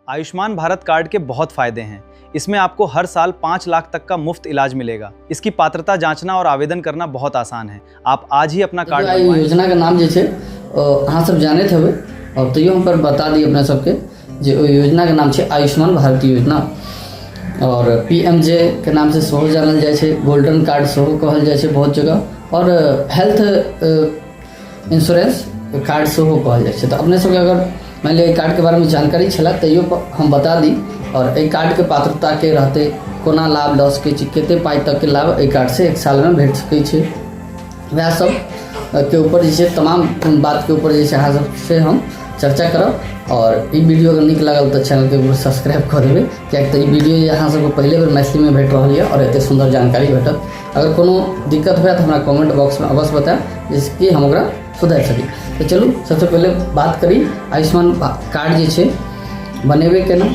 Ayushman Bharat card के बहुत फायदे हैं। इसमें आपको हर साल 5 लाख तक का मुफ्त इलाज मिलेगा। इसकी पात्रता जांचना और आवेदन करना बहुत आसान है। आप आज ही अपना कार्ड आइ बनवाएं। योजनाके नाम जे छै, ओ अहाँसब जानैत हेबै आओर तैयो हम पर बता दी अपना सबके जे ओहि योजनाके नाम छै आयुष्मान भारत योजना आओर पी एम जे के नामसँ सेहो जानल जाइ छै, गोल्डन कार्ड सेहो कहल जाइ छै बहुत जगह आओर हेल्थ इंश्योरेंस कार्ड सेहो कहल जाइ छै। तऽ अपने सबके अगर मानि लिअ एहि कार्डके बारेमे जानकारी छलए, तैयो हम बता दी। आओर एहि कार्डके पात्रता के रहतै, कोना लाभ लऽ सकै छी, कते पाइ तकके लाभ एहि कार्डसँ एक सालमे भेट सकै छै, वएह सब के ऊपर जे छै, तमाम बातके ऊपर जे छै, अहाँ सबसँ हम चर्चा करब। आओर ई वीडियो अगर नीक लागल तऽ चैनलके सब्सक्राइब कऽ देबै, किएकि तऽ ई वीडियो जे अहाँ सबके पहिले बेर मैथिलीमे भेट रहल यऽ आओर एतेक सुन्दर जानकारी भेटत। अगर कोनो दिक्कत हुए तऽ हमरा कमेंट बॉक्समे अवश्य बतायब, जाहिसँ कि हम ओकरा सुधारि सकी। तऽ चलू, सबसँ पहिले बात करी आयुष्मान कार्ड जे छै बनेबै केना।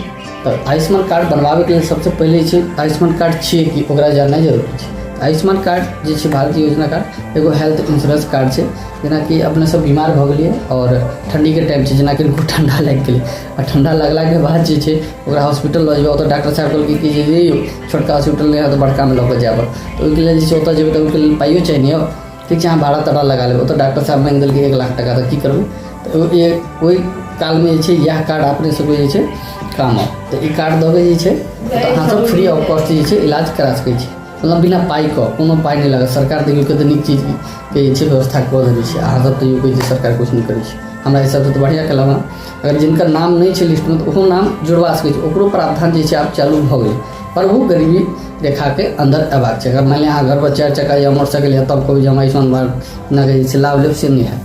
तऽ आयुष्मान कार्ड बनवाबैके लेल सबसँ पहिले छै, आयुष्मान कार्ड छियै कि, ओकरा जाननाइ जरूरी छै। आयुष्मान कार्ड जे छै, भारतीय योजना कार्ड, एगो हेल्थ इंश्योरेंस कार्ड छै। जेनाकि अपने सब बीमार भऽ गेलियै आओर ठण्डीके टाइम छै, जेनाकि ठण्डा लागि गेलै आ ठण्डा लगलाके बाद जे छै ओकरा हॉस्पिटल लऽ जेबै। ओतऽ डॉक्टर साहब कहलकै कि जे यौ, छोटका हॉस्पिटल नहि तऽ बड़कामे लऽ कऽ जाय पड़त। तऽ ओहिके लेल जे छै ओतऽ जेबै तऽ ओहिके लेल पाइयो चाही ने यौ। ठीक छै, अहाँ भाड़ा ताड़ा लगा लेबै। ओतऽ डॉक्टर साहब माँगि देलकै 1 लाख टाका, तऽ की करबै? तऽ ओहि कालमे जे छै इएह कार्ड अपने सबके जे छै काम आओत। तऽ ई कार्ड दऽ कऽ जे छै तऽ अहाँ सब फ्री ऑफ कॉस्ट जे छै इलाज करा सकै छी, मतलब बिना पाइके, कोनो पाइ नहि लागत। सरकार देखियौ कतेक नीक चीजके जे छै व्यवस्था कऽ देने छै। अहाँ सब तैयो कहै छियै सरकार किछु नहि करै छै। हमरा हिसाबसँ तऽ बढ़िआँ केलक हँ। अगर जिनकर नाम नहि छै लिस्टमे तऽ ओहो नाम जोड़वा सकै छै, ओकरो प्रावधान जे छै आब चालू भऽ गेलै, पर ओ गरीबी रेखाके अन्दर अयबाक छै। अगर मानि लिअ अहाँ घरपर चारि चक्का या मोटरसाइकिल यऽ, तब कहू जे हम आयुष्मान भारत जे छै लाभ लेब, से नहि हैत।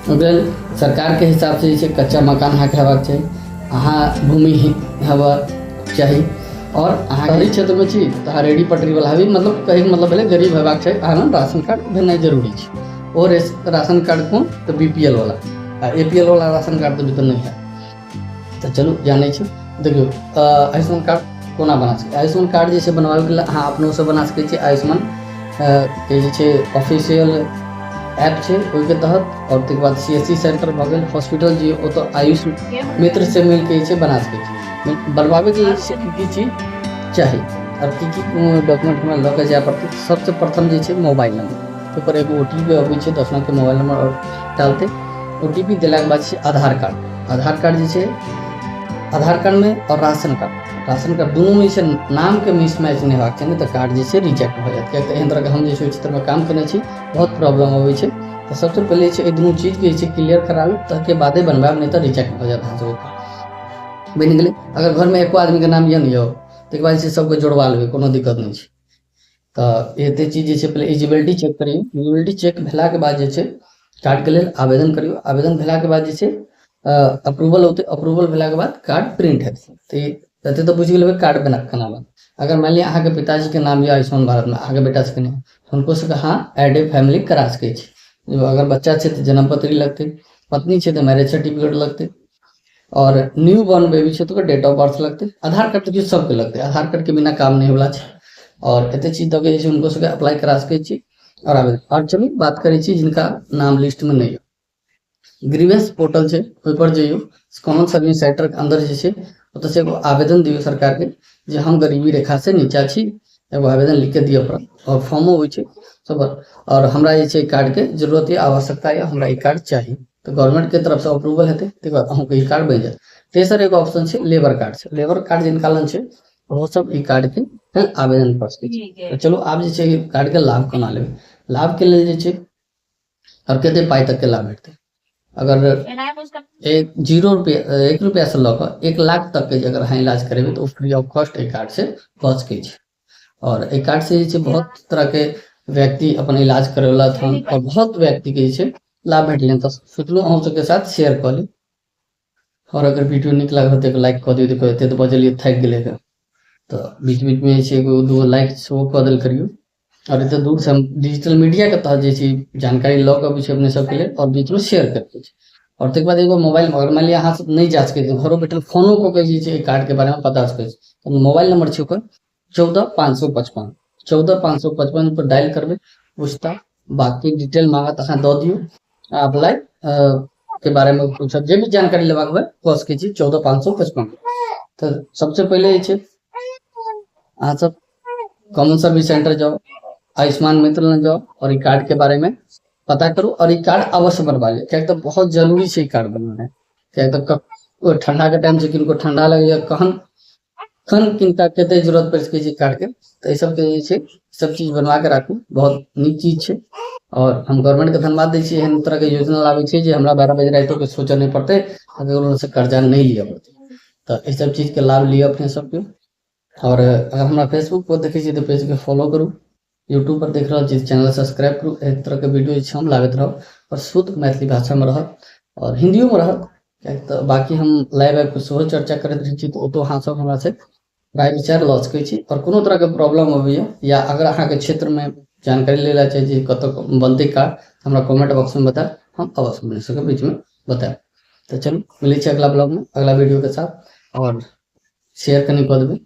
ओहिके लेल सरकारके हिसाबसँ जे छै कच्चा मकान अहाँके हेबाक चाही, अहाँ भूमिहीन हेबाक चाही आओर अहाँ शहरी क्षेत्रमे छी तऽ अहाँ रेडी पटरीवला हेबै। मतलब कहैके मतलब भेलै गरीब हेबाक चाही। अहाँ लग राशन कार्ड भेनाइ जरूरी छै। ओ राशन कार्ड कोन? तऽ बी पी एल वाला आ ए पी एल वाला राशन कार्ड तऽ नहि हैत। तऽ चलू जानै छी। देखियौ, आयुष्मान कार्ड कोना बना सकै। आयुष्मान कार्ड जे छै बनबाबैके लेल अहाँ अपनोसँ बना सकै छी, आयुष्मान के जे छै ऑफिशियल ऐप छै ओहिके तहत, आओर ताहिके बाद सी एस सी सेंटर भऽ गेल, हॉस्पिटल जे ओतऽ आयुष मित्रसँ मिलके जे छै बना सकै छी। बनबाबैके लेल से की की चीज चाही आओर की की डॉक्यूमेंट हमरा लऽ कऽ जाय पड़तै? सबसँ प्रथम जे छै मोबाइल नंबर। ओहिपर एगो ओ टी पी अबै छै, 10 अंकके मोबाइल नंबर आओर डालतै। ओ टी पी देलाके बाद छै आधार कार्ड। आधार कार्ड जे छै, आधार कार्डमे आओर राशन कार्ड, राशन कार्ड दुनूमे जे छै नामके मिसमैच नहि हेबाक चाही, नहि तऽ कार्ड जे छै रिजेक्ट भऽ जायत। किएक तऽ एहन तरहके हम जे छै ओहि क्षेत्रमे काम केने छी, बहुत प्रॉब्लम अबै छै। तऽ सबसँ पहिले जे छै एहि दुनू चीजके जे छै क्लियर करा लू, ताहिके बादे बनबायब, नहि तऽ रिजेक्ट भऽ जायत अहाँ सबके कार्ड। बनि गेलै। अगर घरमे एको आदमीके नाम यऽ ने यौ, ताहिके बाद जे छै सबके जोड़वा लेबै, कोनो दिक्कत नहि छै। तऽ एते चीज जे छै पहिले एलिजिबिलिटी चेक करियौ। एलिजिबिलिटी चेक भेलाके बाद जे छै कार्डके लेल आवेदन करियौ। आवेदन भेलाके बाद जे छै अप्रूवल औतै। अप्रूवल भेलाके बाद कार्ड प्रिंट हेतै। तऽ एते तऽ बुझि गेल कार्ड बना केना बनत। अगर मानि लिअ अहाँके पिताजीके नाम यऽ आयुष्मान भारतमे, अहाँके बेटा सबके नहि, हुनको सबके अहाँ एड ए फैमिली करा सकै छी। अगर बच्चा छै तऽ जन्म पत्री लगतै, पत्नी छै तऽ मैरेज सर्टिफिकेट लगतै आओर न्यू बॉर्न बेबी छै तऽ ओकर डेट ऑफ बर्थ लगतै। आधार कार्ड तऽ सबके लगतै, आधार कार्डके बिना काम नहि होवला छै। आओर एते चीज दऽ के जे छै हुनको सबके अप्लाई करा सकै छी आओर आवेदन। आओर चलू, बात करै छी जिनका नाम लिस्टमे नहि यऽ। ग्रीवेंस पोर्टल छै, ओहिपर जइयौ। कॉमन सर्विस सेंटरके अन्दर जे छै ओतऽसँ एगो आवेदन दियौ सरकारके जे हम गरीबी रेखासँ नीचा छी। एगो आवेदन लिखके दिअ पड़त आओर फॉर्मो होइ छै सब। आओर हमरा जे छै कार्डके जरूरत यऽ, आवश्यकता यऽ, हमरा ई कार्ड चाही। तऽ गवर्नमेंटके तरफसँ अप्रूवल हेतै, ताहिके बाद अहूँके ई कार्ड बनि जायत। तेसर एगो ऑप्शन छै लेबर कार्ड छै। लेबर कार्ड जिनका लग छै, ओहो सब ई कार्डके लेल आवेदन कऽ सकै छै। तऽ चलू, आब जे छै कार्डके लाभ कोना लेबै? लाभके लेल जे छै आओर कते पाइ तकके लाभ भेटतै? अगर एक जीरो रुपया, 1 रुपैआसँ लऽ कऽ 1 लाख तकके जे अगर अहाँ इलाज करेबै तऽ ओ फ्री ऑफ कॉस्ट एहि कार्डसँ भऽ सकै छै। आओर एहि कार्डसँ जे छै बहुत तरहके व्यक्ति अपन इलाज करेलथि हन आओर बहुत व्यक्तिके जे छै लाभ भेटलनि। तऽ सोचलहुँ अहूँ सबके साथ शेयर कऽ ली। आओर अगर वीडियो नीक लागल तऽ एगो लाइक कऽ दियौ। देखो, एते तऽ बजलियै, थाकि गेलै। तऽ बीच बीचमे जे छै एगो दूगो लाइक सेहो कऽ देल करियौ। आओर एते दूरसँ हम डिजिटल मीडियाके तहत जे छै जानकारी लऽ कऽ अबै छी अपने सबके लेल आओर बीचमे शेयर करि दै छी। आओर ताहिके बाद एगो मोबाइल, अगर मानि लिअ अहाँ सब नहि जा सकै छी, घरो बैठल फोनो कऽ के जे छै एहि कार्डके बारेमे पता सकै छी। तऽ मोबाइल नंबर छै ओकर 14555। 14555 पर डायल करबै, पूछता, बाकी डिटेल मांगत, अहाँ दऽ दियौ। अप्लाई के बारेमे पूछत, जे भी जानकारी लेबाक हुए कऽ सकै छी 14555। तऽ सबसँ पहिले जे छै अहाँ सब कॉमन सर्विस सेंटर जाउ, आयुष्मान मित्र लग जाउ आओर ई कार्डके बारेमे पता करू आओर ई कार्ड अवश्य बनवा लिअ, किएक तऽ बहुत जरूरी छै ई कार्ड बनवेनाइ। किएक तऽ ठंडाके टाइम छै, किनको ठंडा लगैए, कखन कखन किनका कते जरूरत पड़ि सकै छै कार्डके। तऽ एहि सबके जे छै सब चीज बनवा के राखू, बहुत नीक चीज छै। आओर हम गवर्नमेंटके धन्यवाद दै छी, एहन तरहके योजना लाबै छै जे हमरा 12 बजे रातिओके सोचऽ नहि पड़तै आ ककरोसँ कर्जा नहि लिअ पड़तै। तऽ एहि सब चीजके लाभ लिअ अपने सबके। आओर अगर हमरा फेसबुक पर देखै छी तऽ पेजके फॉलो करू, यूट्यूब पर देख रहल छी चैनल सब्सक्राइब करू। एहि तरहके वीडियो जे छै हम लाबैत रहब आओर शुद्ध मैथिली भाषामे रहत आओर हिन्दियोमे रहत, किएक तऽ बाँकी हम लाइव आबिके सेहो चर्चा करैत रहै छी, तऽ ओतौ अहाँ सब हमरासँ राय विचार लऽ सकै छी। आओर कोनो तरहके प्रॉब्लम अबैए या अगर अहाँके क्षेत्रमे जानकारी लै लए चाहै छी कतऽ बनतै कार्ड, हमरा कमेंट बॉक्समे बतायब, हम अवश्य अपने सबके बीचमे बतायब। तऽ चलू मिलै छै अगला ब्लॉगमे अगला वीडियोके साथ, आओर शेयर कनि कऽ देबै।